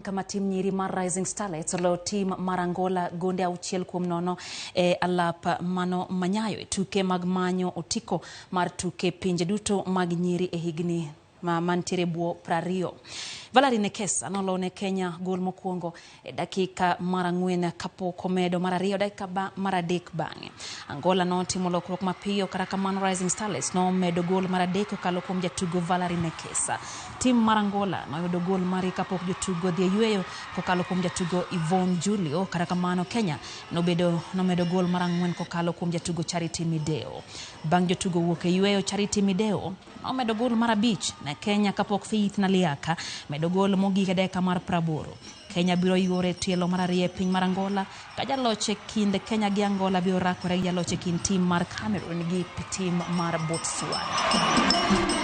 Kama tim nyiri mar Rising Starlets oloyo tim mar Angola gonde 6-0 e alap mano manyayo e tuke mag manyo otiko mar tuke pinje duto mag nyiri e higni mantiere bwo 20. Valerie Nekesa nolone Kenya gol mokwongo e dakika mar 4 kapok omedo mar 2 dakika mar 3 bang'e. Angola notimo lokruok mapiyo, kata kamano Rising Starlets nomedo gol mar 3 kokalo kuom jatugo Valerie Nekesa. Tim mar Angola noyudo gol mari kapok jotugo dhi e yweyo kokalo kuom jatugo Yvonne Julio, kata kamano Kenya nomedo gol mar 4 kokalo kuom jatugo Charity Mideo. Bang' jotugo wuok e yweyo, Charity Mideo nomedo gol mar 5 ne Kenya kapok Faith Naliaka medo gol mogik e dakika mar 80. Kenya biro yuore tielo mar 2 e piny mar Angola ka jaloch e kind Kenya gi Angola biro rakore gi jaloch e kind tim mar Cameroon gi tim mar Botswana.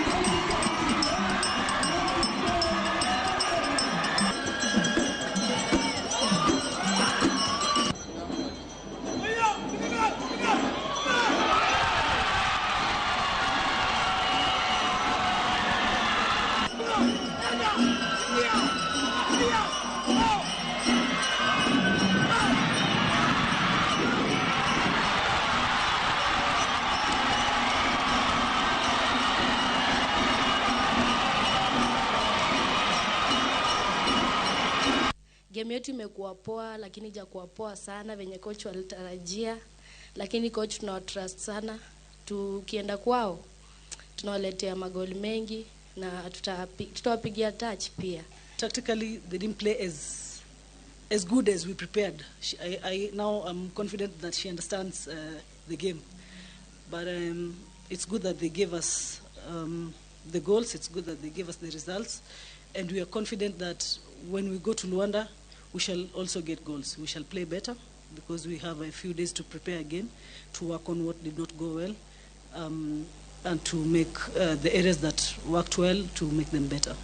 Game yetu imekuwa poa, lakini hajakuwa poa sana venye coach walitarajia, lakini coach tuna trust sana. Tukienda kwao tunawaletea magoli mengi na tutawapigia touch pia. Tactically they didn't play as good as we prepared. Now I'm confident that she understands the game, but it's good that they gave us the goals. It's good that they gave us the results, and we are confident that when we go to Luanda, we shall also get goals. We shall play better because we have a few days to prepare again, to work on what did not go well, and to make the areas that worked well, to make them better.